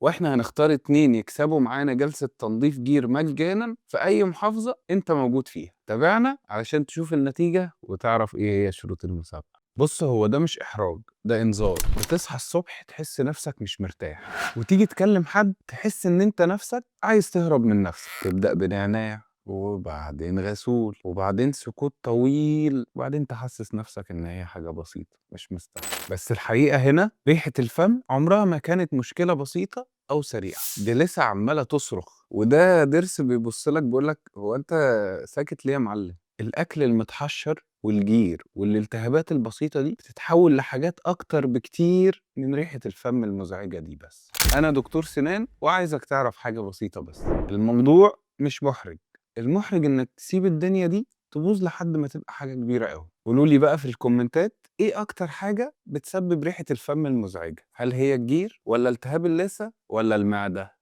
واحنا هنختار 2 يكسبوا معانا جلسة تنظيف جير مجانا في أي محافظة أنت موجود فيها. تابعنا علشان تشوف النتيجة وتعرف إيه هي شروط المسابقة. بص، هو ده مش إحراج، ده إنذار. بتصحى الصبح تحس نفسك مش مرتاح، وتيجي تكلم حد تحس إن أنت نفسك عايز تهرب من نفسك. تبدأ بنعناع وبعدين غسول وبعدين سكوت طويل، وبعدين تحسس نفسك إن هي حاجة بسيطة مش مستاهلة. بس الحقيقة هنا ريحة الفم عمرها ما كانت مشكلة بسيطة أو سريعة، دي لسه عمالة تصرخ. وده ضرس بيبص لك بيقول لك هو أنت ساكت ليه يا معلم؟ الأكل المتحشر والجير والالتهابات البسيطة دي بتتحول لحاجات أكتر بكتير من ريحة الفم المزعجة دي. بس أنا دكتور سنان وعايزك تعرف حاجة بسيطة بس، الموضوع مش محرج، المحرج إنك تسيب الدنيا دي تبوظ لحد ما تبقى حاجة كبيرة أوي. قولوا لي بقى في الكومنتات إيه أكتر حاجة بتسبب ريحة الفم المزعجة؟ هل هي الجير ولا التهاب اللثة ولا المعدة؟